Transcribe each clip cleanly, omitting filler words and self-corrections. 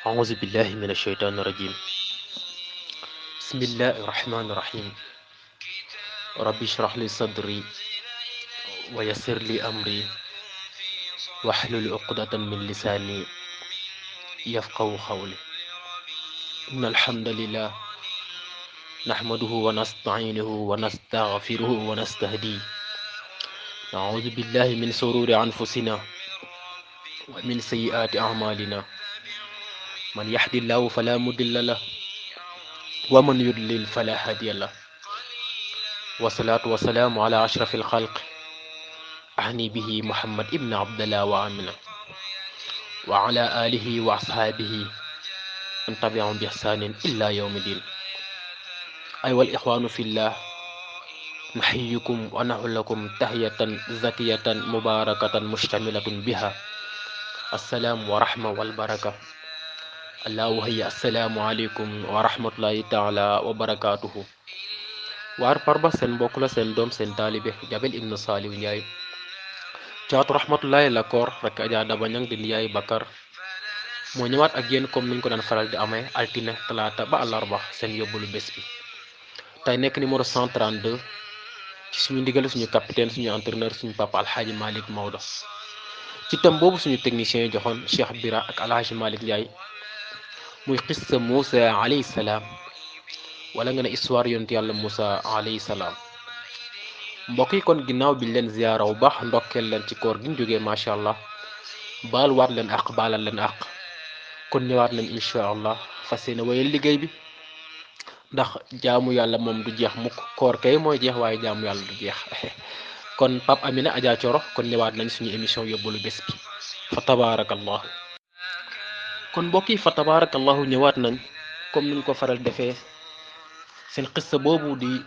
أعوذ بالله من الشيطان الرجيم. بسم الله الرحمن الرحيم. ربي اشرح لي صدري ويسر لي أمري واحلل عقدة من لساني يفقهوا قولي. إن الحمد لله نحمده ونستعينه ونستغفره ونستهديه. نعوذ بالله من شرور أنفسنا ومن سيئات أعمالنا. من يهد الله فلا مضل له ومن يضلل فلا هادي له. والصلاة والسلام على أشرف الخلق أعني به محمد ابن عبد الله وآمنة وعلى آله وأصحابه من تبعهم بإحسان إلا يوم الدين. أيها الإخوان في الله، نحييكم ونقول لكم تحية زكية مباركة مشتملة بها السلام ورحمة والبركة. الله وهي السلام عليكم ورحمة الله تعالى وبركاته. waar parba seen mbokk la seen doom seen taalibe Jabel Ibn Saliou Ndiaye caatu rahmatullahi la koor rek Adja Daba Ñang di Ndiaye Bakar moo ñëwaat ak yéen comme niñ ko daan faral di amee altine talaata ba àllarba seen yóbbalu bés bi. tey nekk numéro 132 ci suñu ndigal suñu capitaine suñu entraîneur suñu papa Alxaaji Malick Maodo ci thème boobu suñu technicien yi joxoon Cheikh Bira ak Alxaaji Malick Ndiaye muy xissa Moussa alayhi salaam wala nga ne histoire yonent yàlla Moussa alayhi salaam. mbokk yi kon ginnaaw biñ leen ziyaara bu baax ndokkeel leen ci koor gi ñu jógee macha allah baal waat leen àq baalal leen àq kon ñëwaat leen incha allah fas yéene wayal liggéey bi ndax jaamu yàlla moom du jeex mukk koor kay mooy jeex waaye jaamu yàlla du jeex kon Pape Amina Adja Coro kon ñëwaat nañ suñu émission yóbbalu bés bi fa tabaarakallahu. kon mbokk yi fa tabaarakallahu ñëwaat nañ comme niñ ko faral defee seen xissa boobu di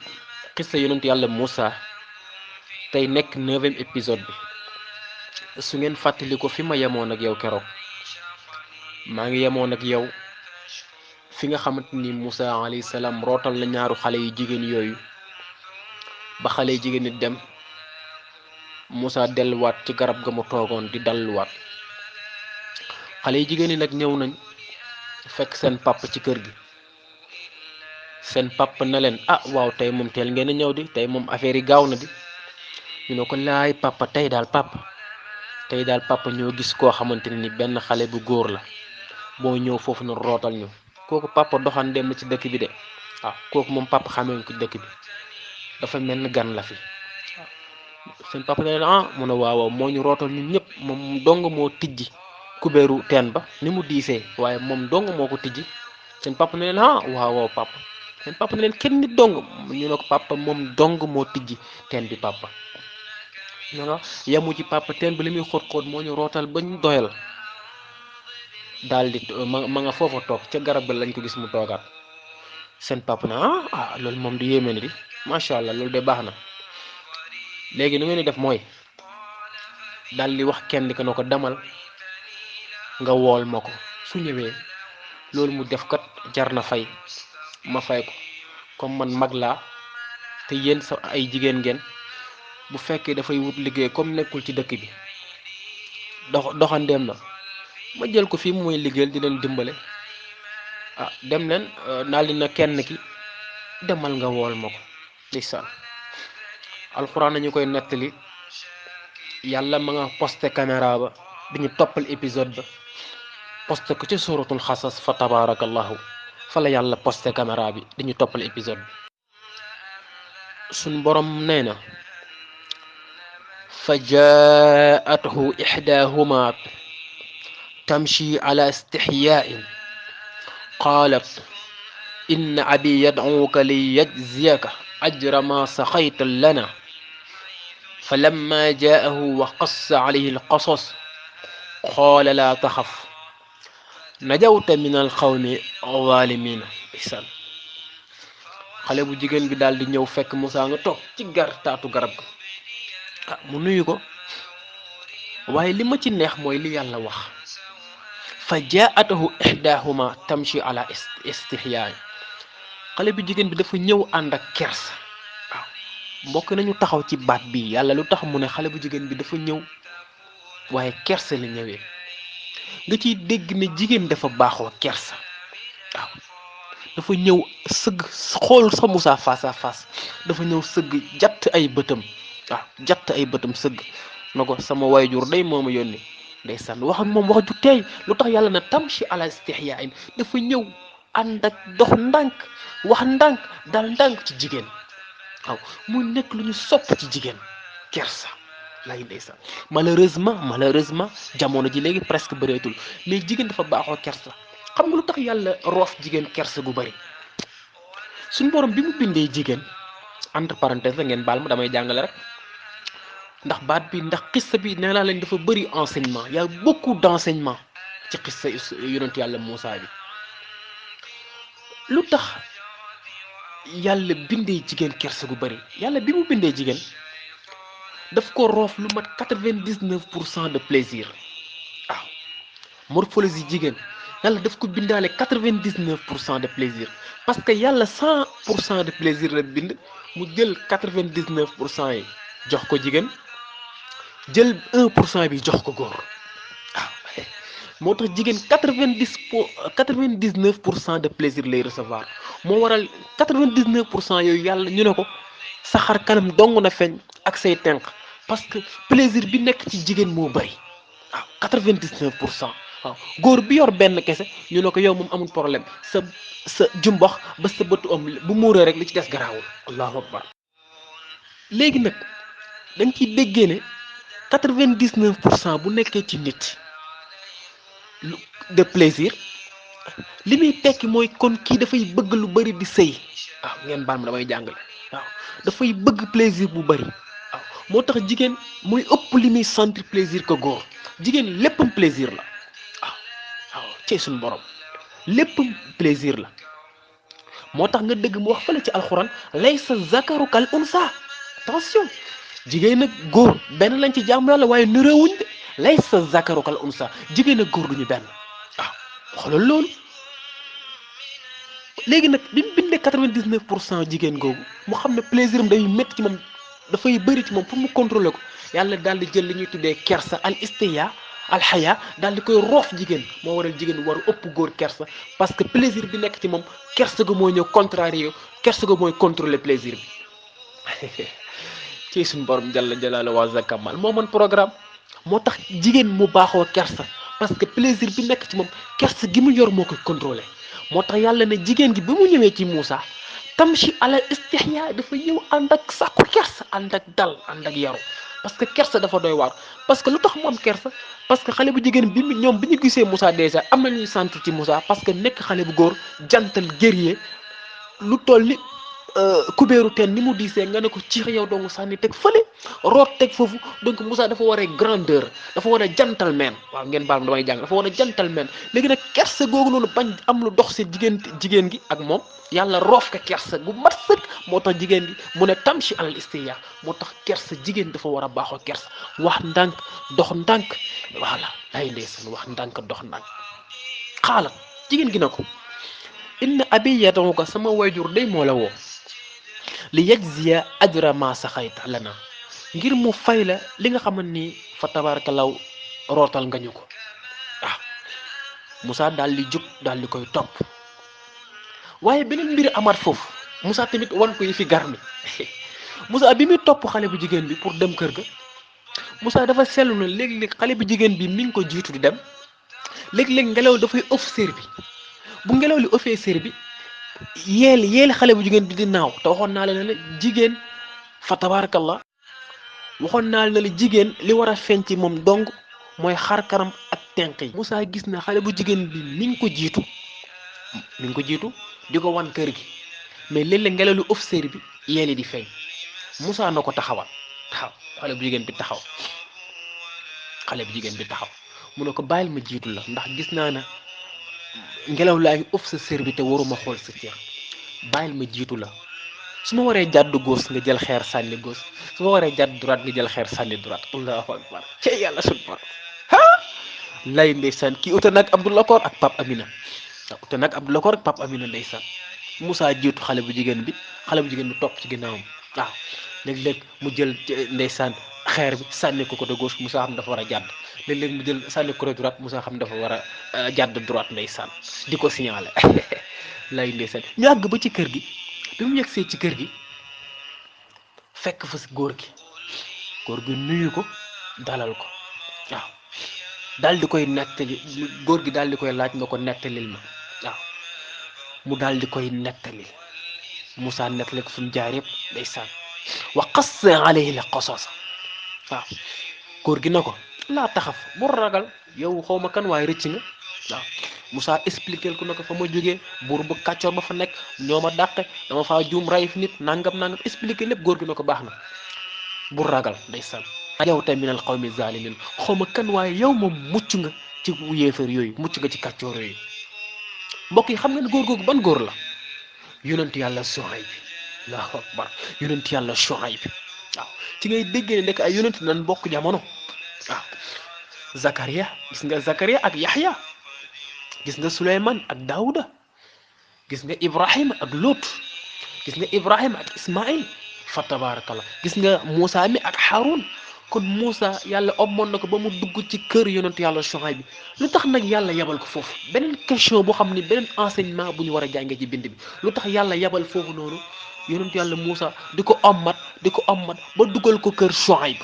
xissa yonent yàlla Moussa tey nekk 9e épisode bi. su ngeen fàttali ko fi ma yemoon ak yow keroog maa ngi yemoon ak yow fi nga xamante ni Moussa alayhi salaam rootal na ñaaru xale yu jigéen yooyu ba xale yu jigéen ñi dem Moussa delluwaat ci garab ga mu toogoon di dalluwaat. xale yu jigéen ñi nag ñëw nañ fekk seen papa ci kër gi. seen papa na leen waaw tey moom teel ngeen a ñëw di tey moom affaire yi gaaw na di. ñu ne ko laay papa tey daal papa ñoo gis koo xamante ni benn xale bu góor la boo ñëw foofu na rootal ñu kooku papa doxan dem ci dëkk bi de kooku moom papa xamee ko ci dëkk bi dafa mel ni gan la fi. seen papa ne leen mu ne waaw moo ñu rootal ñun ñëpp moom dong moo tijji kubéeru teen ba ni mu diisee waaye moom dong moo ko tijji. seen papa ne leen waaw papa. seen papa ne leen kenn nit dong ñu ne ko papa moom dong moo tijji teen bi papa. ñu ne yamu ci papa teen bi li muy xóot-xóot moo ñu rootal bañ doyal daal di ma nga foofa toog ca garab ga lañ ko gis mu toogaat. seen papa na loolu moom di yéeme ni di macha allah loolu de baax na léegi nu ngeen di def mooy daal di wax kenn ki ne ko demal nga wool ma ko su ñëwee loolu mu def kat jar na fay ma fay ko comme man mag laa te yéen sa ay jigéen ngeen bu fekkee dafay wut liggéey comme nekkul ci dëkk bi doxandeem na ma jël ko fii muy liggéeyal di leen dimbale dem leen naal dina kenn ki demal nga wool ma ko. ndeysaan alxuraan nañu koy nettali yàlla ma nga posté caméra ba dañu toppal épisode ba posté ko ci suratul xasas fa tabaarakallahu fa la yàlla posté caméra bi dañu toppal épisode bi. suñ borom nee na fa jaathu ixdaahuma tamshi ala istixyaain qaalat inna abi yadcuuka li yajziyaka ajra ma saxayta lana fa lamma jaahu wa qassa calayhi alqasas qaala laa taxaf najawta min alqawmi alzaalimiina. ihsan xale bu jigéen bi daal di ñëw fekk Moussa nga toog ci taatu garab ga mu nuyu ko waaye li ma ci neex mooy li yàlla wax fa jaatahu ihdaahuma tamshi ala istihyaa. xale bu jigéen bi dafa ñëw ànd ak kersa. mbokk nañu taxaw ci baat bi yàlla lu tax mu ne xale bu jigéen bi dafa ñëw waaye kersa la ñëwee. nga ciy dégg ne jigéen dafa baaxoo kersa waaw dafa ñëw sëgg xool sa Moussa face à face dafa ñëw sëgg jatt ay bëtam waaw jatt ay bëtam sëgg na ko sama waajur day moo ma yónni ndeysaan wax ak moom wax ju teey lu tax yàlla na tamshi ala istihyaa dafa ñëw ànd ak dox ndànk wax ndànk dal ndànk ci jigéen waaw mu nekk lu ñu sopp ci jigéen kersa lay ndeysaan malheureusement jamono ji léegi presque bëreetul mais jigéen dafa baaxoo kersa xam nga lu tax yàlla roof jigéen kersa gu bari suñu borom bi mu bindee jigéen entre parenthèse la ngeen baal ma damay jàngale rek ndax baat bi ndax xissa bi nee naa leen dafa bëri enseignement y a beaucoup d'enseignement ci xissa yonent yàlla Moussa bi lu tax yàlla bindee jigéen kersa gu bari yàlla bi mu bindee jigéen daf ko roof lu mat 99% de plaisir waaw morphologie jigéen yàlla daf ko bindaale 99% de plaisir parce que yàlla 100% de plaisir la bind mu jël 99% yi jox ko jigéen jël 1% bi jox ko góor waaw moo tax jigéen 99% de plaisir lay recevoir moo waral 99% yooyu yàlla ñu ne ko sa xar kanam dong na feeñ ak say tenq parce que plaisir bi nekk ci jigéen moo bari waaw 99%. waaw góor bi yor benn kese ñu ne ko yow moom amul problème sa jumbox ba sa bëtu am bu muuree rek li ci des garaawul allahu akbar léegi nag dañ ciy déggee ne 99% bu nekkee ci nit de plaisir li muy tekki mooy kon kii dafay bëgg lu bari di sëy waaw ngeen baal ma damay jàngale waaw dafay bëgg plaisir bu bari waaw moo tax jigéen mooy ëpp li muy sentir plaisir que góor jigéen léppam plaisir la waaw ci suñu borom lépp plaisir la moo tax nga dëgg mu wax fële ci alxuraan laysa zakaru kal unsa attention jigéen ak góor benn lañ ci jàmm yàlla waaye niroowuñ de laysa zakaru kal unsa jigéen ak góor duñu benn waaw xoolal loolu léegi nag bi mu bindee 99% jigéen googu mu xam ne plaisir am day métti ci moom dafay bëri ci moom pour mu contrôler ko yàlla daal di jël li ñuy tuddee kersa al istiya alxaya daal di koy roof jigéen moo waral jigéen war ëpp góor kersa parce que plaisir bi nekk ci moom kersa ga mooy ñëw contrarier kersa ga mooy contrôler plaisir bi ci suñu borom jalla jalaalu wa zakamal moo mën programme moo tax jigéen mu baaxoo kersa parce que plaisir bi nekk ci moom kersa gi mu yor moo koy contrôler moo tax yàlla ne jigéen gi bi mu ñëwee ci Moussa tamshi ala istihya dafa ñëw ànd ak sàkku kersa ànd ak dal ànd ak yaru parce que kersa dafa doy waar parce que lu tax mu am kersa parce que xale bu jigéen bi ñoom bi ñu gisee Moussa déjà am na ñuy sant ci Moussa parce que nekk xale bu góor jantal guerrier lu toll ni kubéeru teen ni mu diisee nga ne ko ci yow dong sànni teg fële root teg foofu donc Moussa dafa war a grandeur dafa war a gentleman waaw ngeen baal ma damay jàng dafa war a gentleman léegi nag kersa googu noonu bañ am lu dox si jigéen gi ak moom yàlla roof ka kersa gu mat sëkk moo tax jigéen gi mu ne tamshi alal istiya moo tax kersa jigéen dafa war a baaxoo kersa wax ndànk dox ndànk voilà ay ndeysaan wax ndànk dox ndànk xaalat jigéen gi na ko inna abi yad'uka sama wayjur day moo la woo li yajziya ajra ma saxayta lana ngir mu fay la li nga xamante ni fa tabarakalaw rootal nga ñu ko ah Moussa daal di jug daal di koy topp waaye beneen mbir amaat foofu Moussa tamit wan ko yi fi garmi Moussa bi muy topp xale bu jigéen bi pour dem kër ga Moussa dafa seetlu na léeg-léeg xale bu jigéen bi mi ngi ko jiitu di dem léeg-léeg ngelaw dafay ëff sér bi bu ngelaw li ëffee sér bi yéeli xale bu jigéen bi di naaw te waxoon naa la ne la jigéen fa tabarakallah waxoon naa la ne la jigéen li war a feeñ ci moom dong mooy xar kanam ak tenq yi Moussa gis na xale bu jigéen bi mi ngi ko jiitu di ko wan kër gi mais léeg-léeg ngelaw li ëff sér bi yéeli di feeñ Moussa na ko taxawal xale bu jigéen bi taxaw mu ne ko bàyyil ma jiitu la ndax gis naa na ngelaw laa ngi ëff sa sér bi te waruma xool sa cër bàyyil ma jiitu la su ma waree jàddu gauche nga jël xeer sànni gauche su ma waree jàddu droite nga jël xeer sànni droite allahu akbar ci yàlla suñu borom lay ndeysaan kii ute nag Abdoulaye Koor ak Pape Amina ndeysaan Moussa jiitu xale bu jigéen bi topp ci ginnaawam waaw léeg-léeg mu jël ndeysaan xeer bi sànni ko de gauche Moussa xam dafa war a jàdd léeg-léeg mu jël sànni ko de droite Moussa xam dafa war a jàdd droite ndeysaan di ko signalé lay ndeysaan ñu àgg ba ci kër gi bi mu yegsee ci kër gi fekk fa si góor gi nuyu ko dalal ko waaw daal di koy nettali góor gi daal di koy laaj nga ko nettalil ma waaw mu daal di koy nettali Moussa nettali ko fi mu jaar yëpp ndeysaan wa qassa alayhi la qasasa waaw góor gi na ko laa taxaf bu ragal yow xaw ma kan waaye rëcc nga waaw Moussa expliqué ko na ko fa ma jógee buur bu kàccoor ba fa nekk ñoo ma dàqe dama faa juum ray fi nit nangam expliqué lépp góor gi na ko baax na bu ragal ndeysaan yow tey minal qawmi zalimin xaw ma kan waaye yow moom mucc nga ci yéefar yooyu mucc nga ci kàccoor yooyu mbokk yi xam ngeen góor googu ban góor la yonent yàlla Shuayb bi Allahu akbar yonent yàlla Shuayb bi waaw ci ngay déggee ne nekk ay yonent nan bokk jamono waaw Zakaria gis nga Zakaria ak Yaxya gis nga Suleyman ak Daawuda gis nga Ibrahima ak Lot gis nga Ibrahima ak Ismaïl fa tabarakallah gis nga Moussa mi ak Haroun kon Moussa yàlla ommoon na ko ba mu dugg ci kër yonent yàlla Shuayb bi lu tax nag yàlla yabal ko foofu beneen question boo xam ni beneen enseignement bu ñu war a jàngee ci bind bi lu tax yàlla yabal foofu noonu yonent yàlla Moussa di ko ommat ba dugal ko kër Shuayb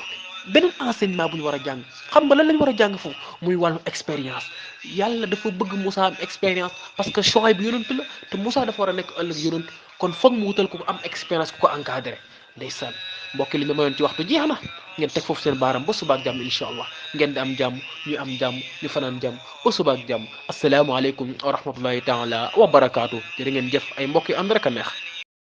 beneen enseignement bu ñu war a jàng xam nga lan lañ war a jàng foofu muy wàllu expérience yàlla dafa bëgg Moussa am expérience parce que Shuayb bi yonent la te Moussa dafa war a nekk ëllëg yonent kon foog mu wutal ko am expérience ku ko encadré ndeysaan mbokk li ma mayoon ci waxtu jeex na ngeen teg foofu seen baaram ba subaak jàmm incha allah ngeen di am jàmm ñu am jàmm ñu fanaan jàmm ba subaak jàmm asalaamualeykum wa rahmatullahi taala wa barakaatu jërë ngeen jëf ay mbokk yi ànd rek a neex